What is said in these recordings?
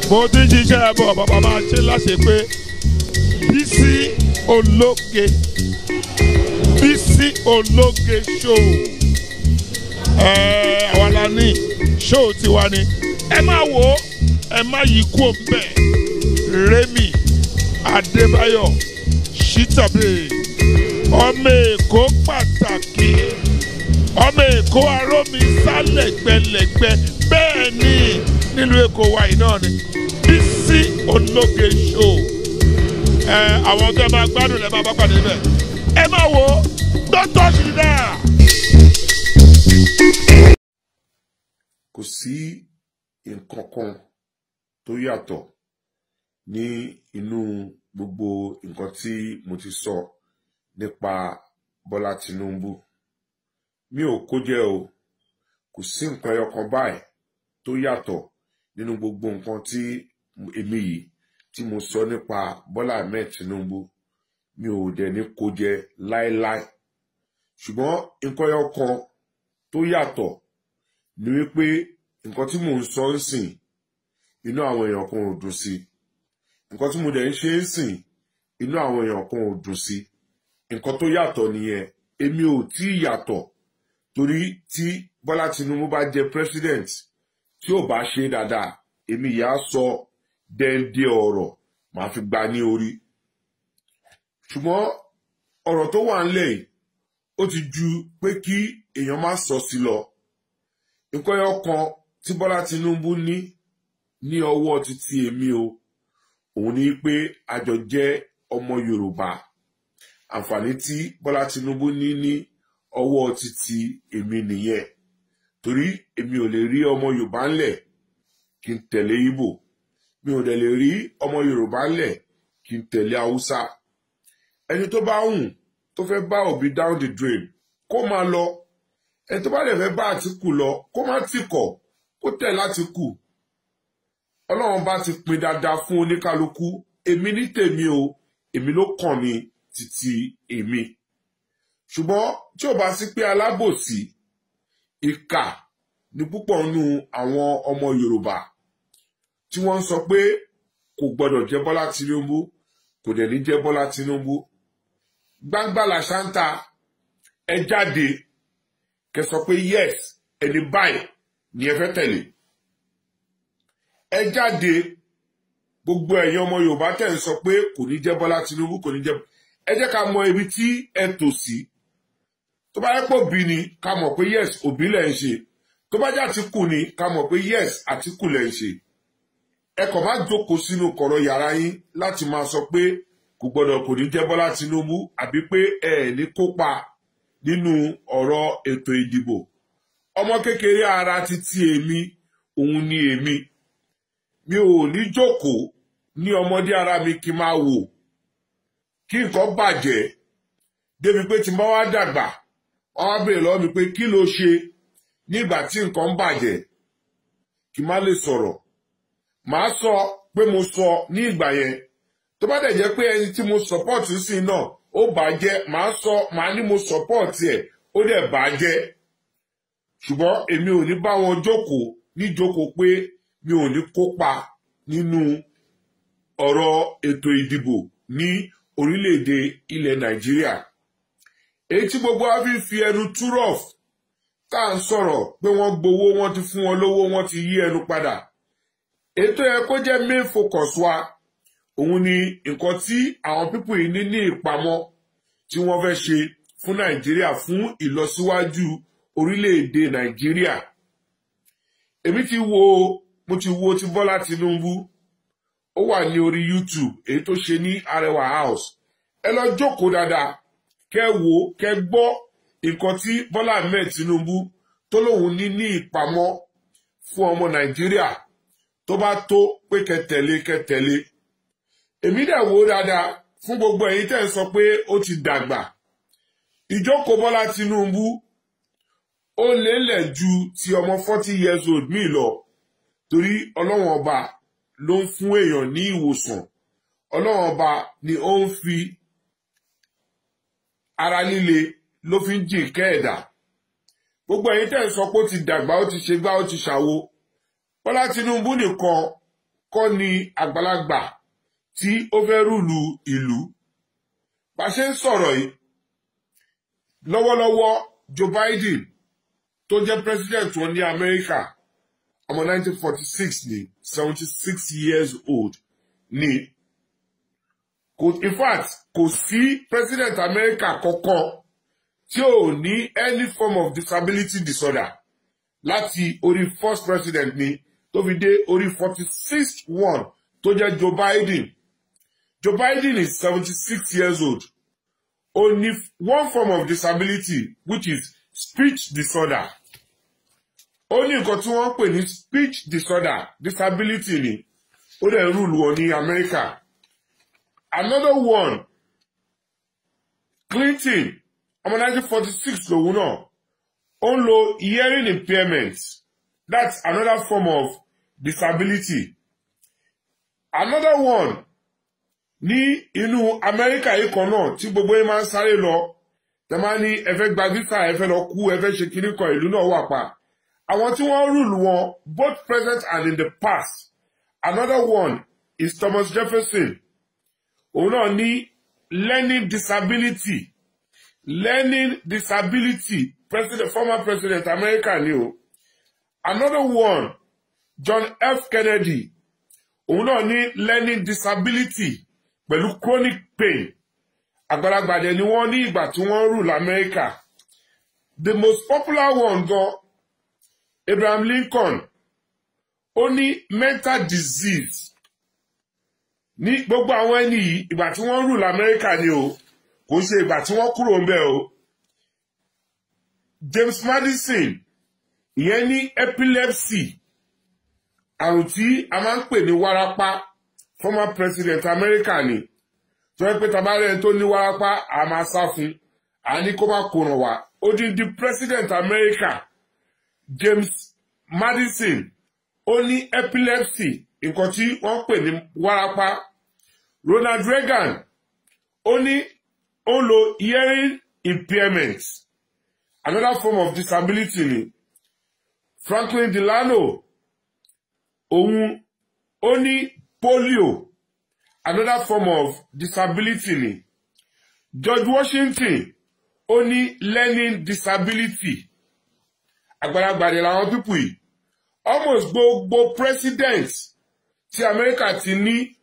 Bó ti ń ṣiṣẹ́ bọ̀ bàbá máa ṣe láṣẹ pé Bísí Ológe, Bísí Ológe show. Àwa la ní show tiwa ni. Ẹ máa wò ó, ẹ má yí kú òǹbẹ̀. Rẹ́mi Adébáyọ̀ Ṣítàbí, ọmọ Èkó pàtàkì, ọmọ Èkó arómi sálẹ̀gbẹ̀lẹ̀gbẹ̀, bẹ́ẹ̀ ni nílùú Èkó wa yìí náà ni Bísí Ológe show. Àwọn tó ẹ máa gbádùn lẹ́ máa bá pàdé bẹ́ẹ̀. Ẹ máa wò ó, don't touch the dial. Kò sí nǹkan kan tó yàtọ̀ ní inú gbogbo nǹkan tí mo ti sọ nípa Bọ́lá Tinubu. Mi ò kó jẹ o. Kò sí nǹkan ẹyọ kan báyìí tó yàtọ̀ nínú gbogbo nǹkan tí èmi yìí tí mo sọ nípa Bọ́lá Ahmed Tinubu. Mi ò dẹ̀ ní kó jẹ láéláé. Ṣùgbọ́n nǹkan ẹyọ kan tó yàtọ̀ ni wípé nǹkan tí mò ń sọ ń sìn, inú àwọn èèyàn kan ò dùn sí. Nǹkan tí mo dẹ̀ ń ṣe ń sìn, inú àwọn èèyàn kan ò dùn sí. Nǹkan tó yàtọ̀ nìyẹn. Èmi ò tí ì yàtọ̀, torí tí Bọ́lá Tinubu bá jẹ president tí ò bá ṣe dáadáa, èmi yà á sọ dẹ́ndé ọ̀rọ̀ màá fi gba ní orí. Ṣùgbọ́n ọ̀rọ̀ tó wà ńlẹ̀ yìí ó ti ju pé kí èèyàn má sọ sí lọ. Nǹkan ẹyọ kan tí Bọ́lá Tinubu ní ní ọwọ́ títí èmi o, òun ni pé a jọ jẹ́ ọmọ Yorùbá. Àǹfààní tí Bọ́lá Tinubu ní ní ọwọ́ títí èmi nìyẹn. Torí èmi ò lè rí ọmọ Yorùbá ńlẹ̀ kí n tẹ̀lé Ìgbò. Mi ò dẹ̀ lè rí ọmọ Yorùbá ńlẹ̀ kí n tẹ̀lé Haúsá. Ẹni tó bá hùn tó fẹ́ bá Òbí down the drain kó máa lọ. Ẹni tó bá dẹ̀ fẹ́ bá Àtíkù lọ kó má tìkọ̀, kó tẹ̀ l'Átìkù. Ọlọ́run bá ti pín dáadáa fún oníkálukú. Èmi ní tèmi o, èmi ló kàn ní títí èmi. Ṣùgbọ́n tí ò bá sí pé alábòsí, ìkà ní púpọ̀ nínú àwọn ọmọ Yorùbá tí wọ́n ń sọ pé kò gbọ́dọ̀ jẹ́ Bọ́lá Tinubu, kò dẹ̀ ní jẹ́ Bọ́lá Tinubu. Gbangba làṣà ń ta, ẹ jáde kẹ́ sọ pé yes, ẹni báyìí ni ẹ fẹ́ tẹ̀lé. Ẹ jáde, gbogbo ẹ̀yin ọmọ Yorùbá tẹ̀ ń sọ pé kò ní jẹ́ Bọ́lá Tinubu, kò ní jẹ́. Ẹ jẹ́ ká mọ ibi tí ẹ tò sí. Tó bá yẹ pé Òbí ni, ká mọ̀ pé yes, Òbí lẹ̀ ń ṣe. Tó bá jẹ́ Àtíkù ni, ká mọ̀ pé yes, Àtíkù lẹ̀ ń ṣe. Ẹ kàn má jókòó sínú kọ̀rọ̀ yàrá yín láti máa sọ pé kò gbọ́dọ̀ kò ní jẹ́ Bọ́lá Tinubu, àbí pé ẹ ní kópa nínú ọ̀rọ̀ ètò ìdìbò. Ọmọ kékeré ara títí èmi, òun ni èmi. Mi ò ní jókòó ní ọmọdé ara mi kí máa wò kí nǹkan bàjẹ́ débi pé tí n bá wá dàgbà, wọ́n wá béèrè lọ́wọ́ mi pé kí ló ṣe nígbà tí nǹkan ń bàjẹ́, kí má lè sọ̀rọ̀. Màá sọ pé mo sọ ní ìgbà yẹn. Tó bá dẹ̀ jẹ́ pé ẹni tí mo support sí náà ó bàjẹ́, màá sọ, màá ní mo support ẹ̀, ó dẹ̀ bàjẹ́. Ṣùgbọ́n èmi ò ní bá wọn jókòó níjókòó pé mi ò ní kópa nínú ọ̀rọ̀ ètò ìdìbò ní orílẹ̀-èdè ilẹ̀ Nàìjíríà. Èyí tí gbogbo wa fi ń fi ẹnu túrọ̀f tá à ń sọ̀rọ̀ pé wọ́n gbowó, wọ́n ti fún wọn lówó, wọ́n ti yí ẹnu padà. Èyí tó yẹ kó jẹ́ main focus wa, òun ni nǹkan tí àwọn pípù yìí ní ní ìpamọ́ tí wọ́n fẹ́ ṣe fún Nàìjíríà, fún ìlọsíwájú orílẹ̀-èdè Nàìjíríà. Èmi ti wo, mo ti wo ti Bọ́lá Tinubu, ó wà ní orí YouTube, èyí tó ṣe ní Arewa House. Ẹ lọ jókòó dáadáa, kẹ́ wò, kẹ́ gbọ́ nǹkan tí Bọ́lá Ahmed Tinubu tó lóun ní ní ìpamọ́ fún ọmọ Nàìjíríà tó bá tó pé kẹ́ tẹ̀lé, kẹ́ tẹ̀lé. Èmi dẹ̀ wò dáadáa fún gbogbo ẹ̀yin tẹ́ ń sọ pé ó ti dàgbà. Ìjókòó Bọ́lá Tinubu ó lélẹ̀ ju ti ọmọ 40 years old mi lọ, torí Ọlọ́run ọba ló ń fún èèyàn ní ìwòsàn. Ọlọ́run ọba ni ó ń fi ara líle ló fi ń jìn kẹ́ẹ̀dá. Gbogbo ẹ̀yin tẹ́ ń sọ pé ó ti dàgbà, ó ti ṣe gbá, ó ti ṣàwo. Bọ́lá Tinubu nìkan kọ́ ni àgbàlagbà tí ó fẹ́ rúlu ìlú. Bá ṣe ń sọ̀rọ̀ yìí lọ́wọ́lọ́wọ́, Joe Biden tó jẹ́ president wọn ní Amẹ́ríkà, ọmọ 1946 ni, 76 years old ni. In fact, kò sí president Amẹ́ríkà kankan tí ò ní any form of disability disorder, láti orí first president ni tó fi dé orí 46th one tó jẹ́ Joe Biden. Joe Biden is 76 years old. Ó ní one form of disability, which is speech disorder. Ó ní nǹkan tí wọ́n ń pè ní speech disorder, disability ni. Ó dẹ̀ rule wọn ní Amẹ́ríkà. Another one, Clinton, ọmọ 1946 lòun náà. Ó ń lo hearing impairment. That's another form of disability. Another one ní inú Amẹ́ríkà yìí kan náà tí gbogbo yín máa ń sáré lọ, tẹ máa ní ẹ fẹ́ gba visa, ẹ fẹ́ lọ kú, ẹ fẹ́ ṣe kinní kan, ìlú náà wà pa. Àwọn tí wọ́n rule wọn both present and in the past. Another one is Thomas Jefferson. Òun náà ní learning disability. Learning disability, president, former president America ni o. Another one, John F. Kennedy. Òun náà ní learning disability pẹ̀lú chronic pain. Àgbàlagbà dẹ̀ ni wọ́n ní ìgbà tí wọ́n rule America. The most popular one gan, Abraham Lincoln, ó ní mental disease. Ní gbogbo àwọn ẹni yìí, ìgbà tí wọ́n rule America ni o, kò ṣe ìgbà tí wọ́n kúrò ń bẹ̀ o. James Madison, ìyẹn ní epilepsy, àrùn tí a máa ń pè ní wárápá, former president America ni. Tó yẹ pé tabarẹ́ tó ní wárápá, a máa sá fún, a ní kó má kóran wá. Odindi president America, James Madison, ó ní epilepsy, nǹkan tí wọ́n pè ní wárápá. Ronald Reagan, ó ní ó ń lo hearing impairment, another form of disability ni. Franklin Delano, òun ó ní polio, another form of disability ni. George Washington, ó ní learning disability. Àgbàlagbà ni làwọn people yìí. Almost gbogbo president tí Amẹ́ríkà ti ní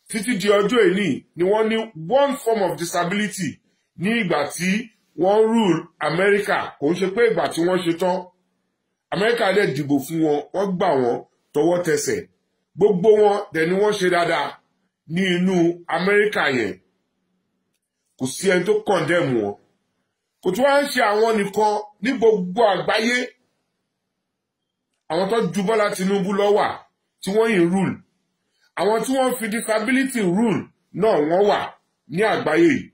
títí di ọjọ́ èní ni wọ́n ní one form of disability ní ìgbà tí wọ́n rule Amẹ́ríkà. Kò ń ṣe pé ìgbà tí wọ́n ṣe tán. Amẹ́ríkà dẹ̀ dìbò fún wọn, wọ́n gbà wọ́n tọwọ́ tẹsẹ̀. Gbogbo wọn dẹ̀ ni wọ́n ṣe dáadáa ní inú Amẹ́ríkà yẹn. Kò sí ẹni tó condemn wọn. Kò tún wá ń ṣe àwọn nìkan ní gbogbo àgbáyé. Àwọn tó ju Bọ́lá Tinubu lọ wà tí wọ́n yìí rule. Àwọn tí wọ́n fi disability rule náà wọ́n wà ní àgbáyé yìí.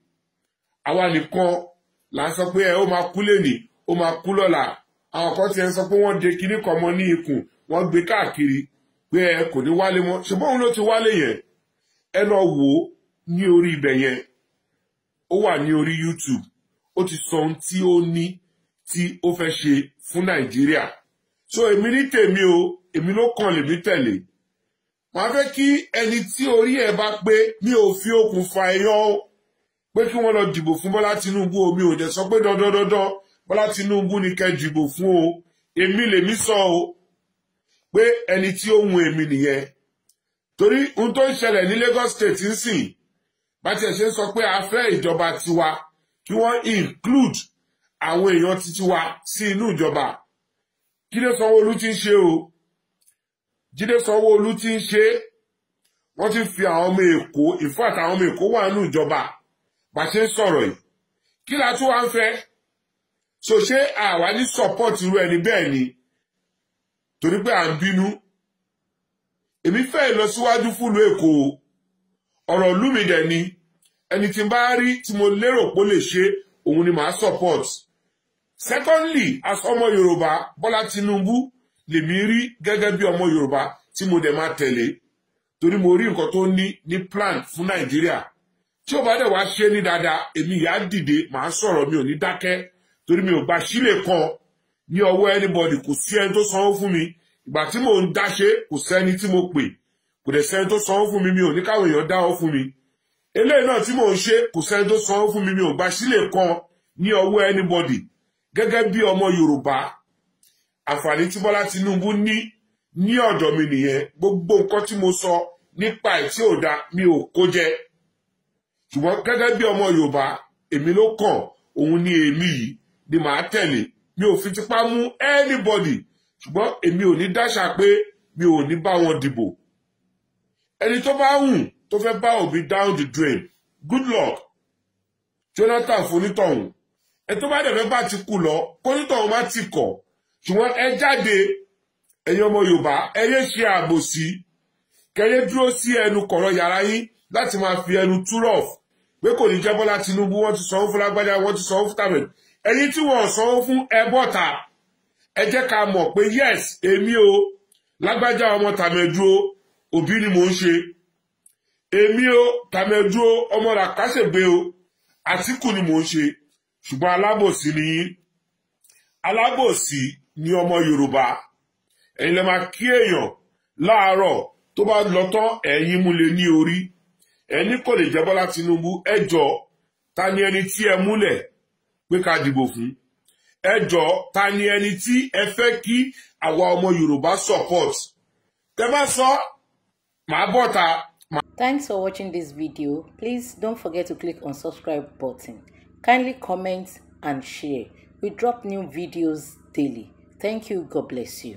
Àwa nìkan là ń sọ pé ẹ ó máa kú lénìí, ó máa kú lọ́la. Àwọn kan ti ẹ sọ pé wọ́n de kinní kan mọ́ ní ikùn, wọ́n gbé káàkiri pé ẹ kò ní wálé mọ́. Ṣùgbọ́n òun ló ti wálé yẹn. Ẹ lọ wò ó ní orí ibẹ̀ yẹn. Ó wà ní orí YouTube. Ó ti sọ ohun tí ó ní tí ó fẹ́ ṣe fún Nàìjíríà. So èmi ní tèmi o, èmi ló kàn lèmi tẹ̀lé. Màá fẹ́ kí ẹni tí orí ẹ̀ bá pé, mi ò fi okùn fa ẹyọ pé kí wọ́n lọ dìbò fún Bọ́lá Tinubu o. Mi ò dẹ̀ sọ pé dandan dandan Bọ́lá Tinubu ni kẹ́ dìbò fún o. Èmi lèmi sọ o pé ẹni tí ó hun èmi nìyẹn. Torí ohun tó ń ṣẹlẹ̀ ní Lagos State ń sìn, bá tiẹ̀ ṣe ń sọ pé a fẹ́ ìjọba tiwa, kí wọ́n include àwọn èèyàn titi wa sí inú ìjọba. Jídé Sanwó-Olú ti ń ṣe o. Jídé Sanwó-Olú ti ń ṣe. Wọ́n ti fi àwọn ọmọ Èkó, in fact àwọn ọmọ Èkó wà nínú ìjọba. Bá ṣe ń sọ̀rọ̀ yìí. Kí la tún wá ń fẹ́? So ṣé àwa ní support irú ẹni bẹ́ẹ̀ ni? Torí pé à ń bínú. Èmi fẹ́ ìlọsíwájú fúlùú Èkó. Ọ̀rọ̀ ìlú mi dẹ̀ ni. Ẹni tí n bá rí tí mo lérò pé ó lè ṣe, òun ni màá support. Secondly, as ọmọ Yorùbá, Bọ́lá Tinubu lèmi rí gẹ́gẹ́ bí ọmọ Yorùbá tí mo dẹ̀ máa tẹ̀lé. Torí mo rí nǹkan tó ní ní plan fún Nàìjíríà. Tí ó bá dẹ̀ wá ṣe ní dáadáa, èmi yà á dìde, màá sọ̀rọ̀, mi ò ní dákẹ́. Torí mi ò gba sílè kan ní ọwọ́ anybody, kò sí ẹni tó sanwó fún mi. Ìgbà tí mò ń dáṣe, kò sẹ́ni tí mo pè Kò dẹ̀ sẹ́ni tó sanwó fún mi, mi ò ní káwọn èèyàn dáwó fún mi. Eléyìí náà tí mò ń ṣe, kò sẹ́ni tó sanwó fún mi, mi ò gba sílè kan ní ọwọ́ anybody. Gẹ́gẹ́ bí ọmọ Yorùbá, àǹfààní tí Bọ́lá Tinubu ní ní ọ̀dọ̀ mi nìyẹn. Gbogbo nǹkan tí mo sọ nípa ẹ̀ tí ò da, mi ò kó jẹ. Ṣùgbọ́n gẹ́gẹ́ bí ọmọ Yorùbá, èmi ló kàn, òun ni èmi yìí ni màá tẹ̀lé. Mi ò fi tipá mú anybody, ṣùgbọ́n èmi ò ní dáṣà pé mi ò ní bá wọn dìbò. Ẹni tó bá wùn tó fẹ́ bá Obi down the drain, good luck, Jonathan fonítọ̀hún. Ẹ tó bá dẹ̀ fẹ́ bá ti kú lọ, kónítọ̀hún má ti kọ̀. Ṣùgbọ́n ẹ jáde, ẹ̀yin ọmọ Yorùbá, ẹ yé ṣe àbòsí, kẹyẹ dúró sí ẹnu kọ̀rọ̀ yàrá yín láti máa fi ẹnu túrọ̀f pé kò ní jẹ́ Bọ́lá Tinubu, wọ́n ti sanwó fún lágbájá, wọ́n ti sanwó fún tàbí. Ẹ̀yin tí wọ́n sanwó fún, ẹ bọ́ta, ẹ jẹ́ ká mọ̀ pé yes, èmi o, lágbájá ọmọ tàmẹ̀dú o, Òbí ni mò ń ṣe. Èmi o, tàmẹ̀dú o, ọmọ làkàṣègbè o, Àtíkù ni mò ń ṣe. Ṣùgbọ́n alábòsí ni yín, alábòsí ni ọmọ Yorùbá. Ẹ̀yin lè máa kí èèyàn láàárọ̀, tó bá lọ tán ẹ̀yin múlẹ̀ ní orí. Ẹni kò lè jẹ́ Bọ́lá Tinubu. Ẹ jọ̀ọ́, ta ni ẹni tí ẹ múlẹ̀ pé ká dìbò fún? Ẹ jọ̀ọ́, ta ni ẹni tí ẹ fẹ́ kí àwa ọmọ Yorùbá support? Tẹ́ bá sọ, màá bọ́ta. Thanks for watching this video. Please don't forget to click on subscribe button. Kindly comment and share. We drop new videos daily. Thank you. God bless you.